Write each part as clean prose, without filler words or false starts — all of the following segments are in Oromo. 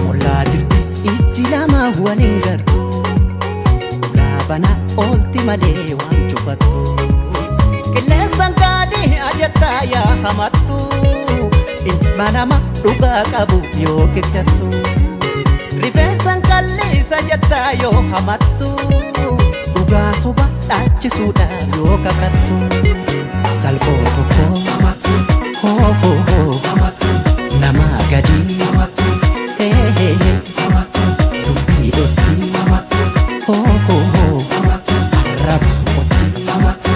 Ollaa jirti ijji lama waliin gartu. Ulaa oolti malee waan cufattu. Qilleensaan gaadii ajattaa yaa hamattu. Ilma nama dhugaa qabu yoo kirkattu. Rifeensaan qalliisa jettaa yoo hamattu. Dhugaa soba dhaachisuudhaaf yoo kakattu. Salphoo tokko hoo hoo hoo nama gadi hee hee hee dubbii dhotti hoo hoo hoo arraba qotti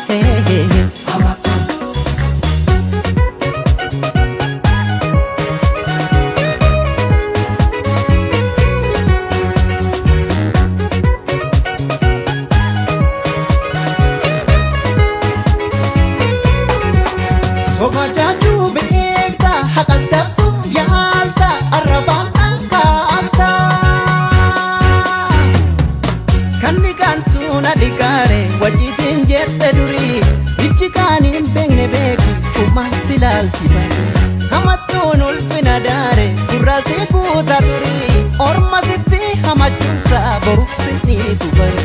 hee hee hee. Soba jaajuu beekta haqas dabsuu yaalta arrabaan dhankaakta. Kan dhiqantuu na dhiqaare waciitiin jette durii ijji kaan hin beekne beeki cumaan si laalti bari. Hamattuun ulfina daare gurra si guuta turii orma sitti hamachuunsa boruuf si dhiisu bari.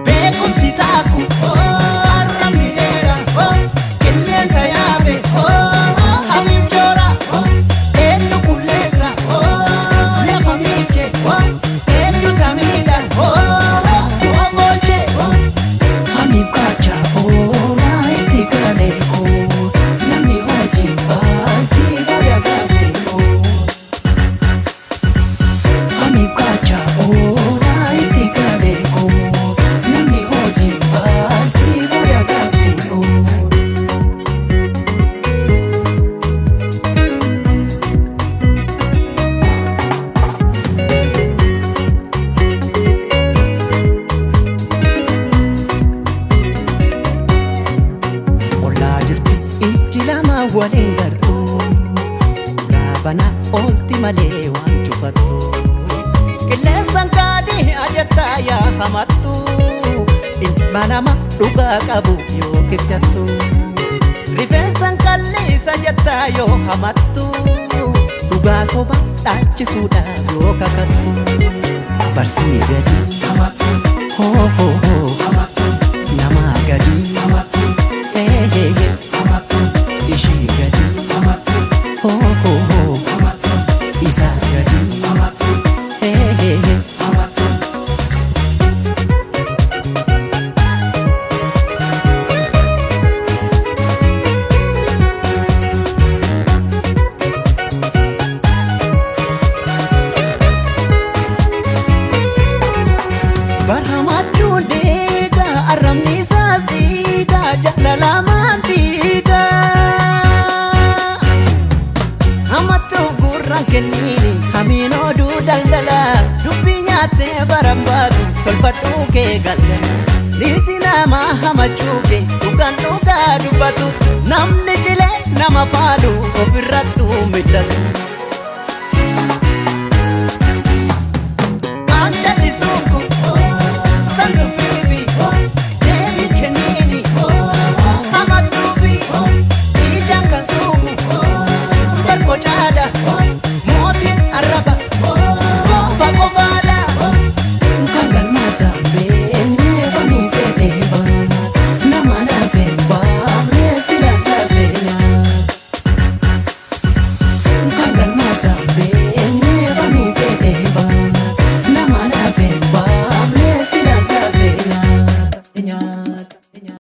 Beekumsi taaku arrabni dheera qilleensa yaabe hamiif joora eenyu qulleessa lafa miice eenyu tamiidhaan du'a goche. Hamiif kacha oolaa itti galee koo namni hojii baaltii booda gaabbee koo. Hamiif kacha oolaa itti galee koo namni hojii baaltii booda gaabbee koo. Ollaa jirti ijji lama waliin gartu. Ulaa banaa oolti malee waan cufattu. Qilleensaan gaadii ajattaa yaa hamattu. Ilma nama dhugaa qabu yoo kirkattu. Rifeensaan qalliisa jettaa yoo hamattu. Dhugaa soba dhaachisuudhaaf yoo kakattu. Barsii gadi hoo hoo hoo nama gadi hee hee hee ishii gadi hoo hoo hoo isaas gadi hee hee hee. Barhamachuun dhiiga arrabni isaas dhiiga jaalalamaan dhiiga. Hamattuu gurraan kenniini hamiin oduu daldala dubbii nyaattee baran baatu tolfadhuu kee galgala. Dhiisi nama hamachuu kee dhugaan dhugaa dubbatu namni cilee nama faalu ofirrattuu mil'atu.